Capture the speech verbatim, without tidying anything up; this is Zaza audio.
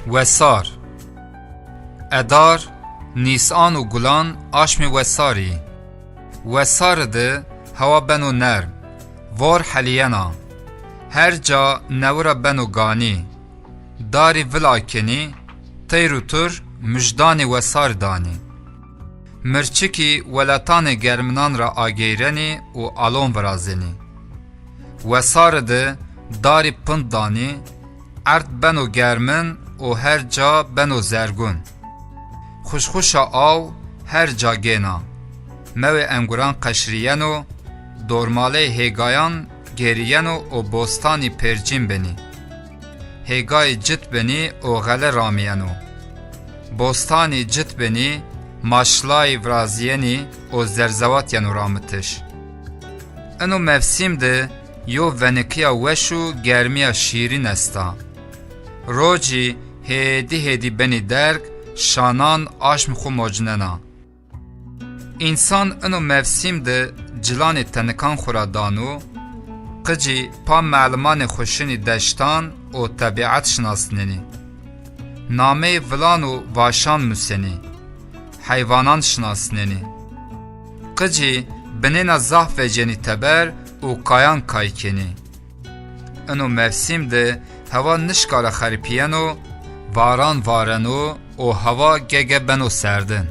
Wesar. Edar, nîsan û gulan aşmê wesarî. Wesari di hewa beno nerm, vor helîyena. Her ca newi ra beno ganî. Darî vila kenî, teyr û tur mujdanê wesarî danî. Mirçikî welatanê germinan ra ageyrenî û alon virazenî. Wesari di darî pind danî, erd beno germin û her ca beno zergun. Xuşxuşa aw her ca gêna. Mewê enguran qeşrîyeno, dormaleyê hêgayan gêrîyeno û bostanî pêrcîn benî. Hêgayî cit benî û xele ramîyeno. Bostanî cit benî, maşlayî virazîyenî û zerzewat yeno ramitiş. Ino mevsîm de yo venikîya weş û germîya şîrîn esta. Rocî hêdî-hêdî benî derg, şanan aşmî xwu mocnena. Însan ino mevsîm de cilanê tenikan xwu ra dano, qicî pa melimanê xwu şinî deştan û tebîet şinasnenî. Nameyê vilan û vaşan musenî, heywanan şinasnenî. Qicî binêna zaf vecenî teber û kayan kay kenî. Ino mevsîm de hewa nişka ra xeripîyeno, varan vareno û hewa ge-ge beno serdin.